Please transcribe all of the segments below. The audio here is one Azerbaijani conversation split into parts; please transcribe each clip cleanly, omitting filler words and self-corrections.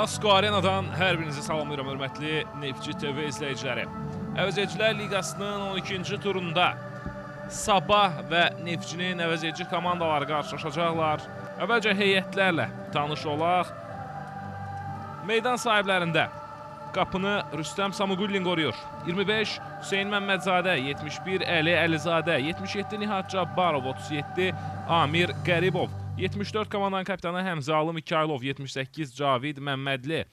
Asko Arenadan hər birinizi salamlayıram, hörmətli Neftçi TV izləyiciləri. Əvəzedicilər Liqasının 12-ci turunda Sabah və Neftçinin əvəzedici komandaları qarşılaşacaqlar. Əvvəlcə heyətlərlə tanış olaq. Meydan sahiblərində qapını Rüstəm Samuqullin qoruyur. 25 Hüseyn Məmmədzadə, 71 Əli Əlizadə, 77 Nihat Cabbarov, 37 Amir Qəribov, 74 komandanın kapitanı Həmzəalı Mikailov, 78 Cavid Məmmədli.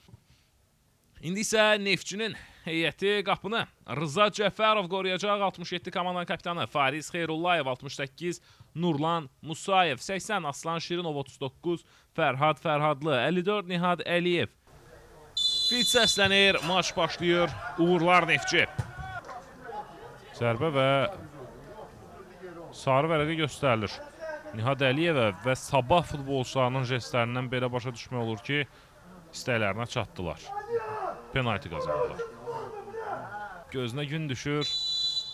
İndi isə Neftçinin heyəti qapını Rıza Cəfərov qoruyacaq, 67 komandanın kapitanı Fariz Xeyrullayev, 68 Nurlan Musayev, 80 Aslan Şirinov, 39 Fərhad Fərhadlı, 54 Nihad Əliyev. Fit səslənir, maç başlayır. Uğurlar Neftçi. Zərbə və sarı vərəqə göstərilir. Nihad Əliyevə və Sabah futbolçularının jestlərindən belə başa düşmək olur ki, istəklərinə çatdılar. Penalti qazandılar. Gözünə gün düşür.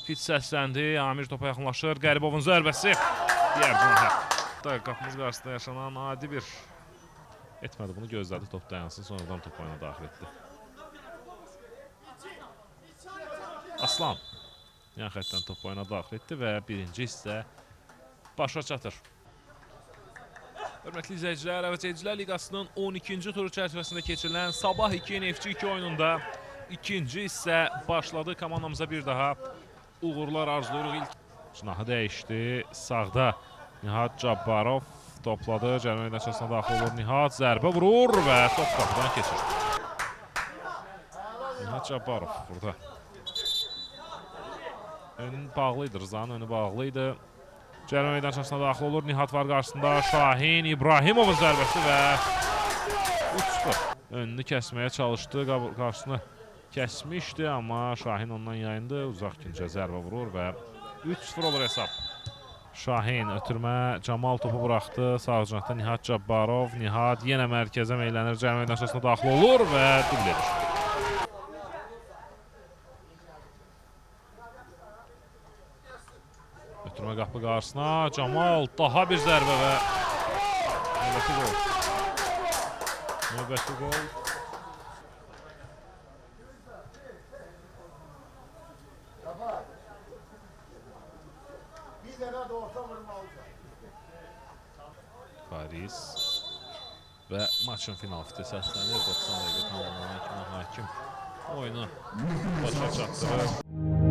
Fit səsləndi. Amir topa yaxınlaşır. Qəribovun zərbəsi. Digər cinahə. Qapımız qarşısında yaşanan adi bir etmədi. Bunu gözlədi. Top dayansın. Sonradan top oyuna daxil etdi. Aslan yan xəttdən top oyuna daxil etdi və birinci hissə başa çatır. Hörmətli izləyicilər, Əvəzedicilər Liqasının 12-ci turu çərçivəsində keçirilən Sabah 2 Neftçi 2 oyununda ikinci hissə başladı. Komandamıza bir daha uğurlar arzulayırıq. İlk cinahı dəyişdi. Sağda Nihat Cabbarov topladı. Cərimə meydançasına daxil olur. Nihat zərbə vurur və top qapıdan keçir. Nihat Cabbarov burada. Önü bağlıydı. Rızanın önü bağlıydı. Cərimə meydançasına daxil olur. Nihat var qarşısında. Şahin İbrahimovun zərbəsi və 3-0. Önünü kəsməyə çalışdı. Qarşısını kəsmişdi, amma Şahin ondan yayındı. Uzaq küncə zərbə vurur və 3-0 olur hesab. Şahin ötürmə. Camal topu buraxdı. Sağ cinahda Nihat Cabbarov. Nihat yenə mərkəzə meylənir. Cərimə meydançasına daxil olur və dubl edir. Ötürmə qapı qarşısına. Camal daha bir zərbə və növbəti qol. Növbəti qol. Paris və maçın final fiti səslənir. 90 dəqiqə tamamlanan kimi hakim oyunu başa çatdırır.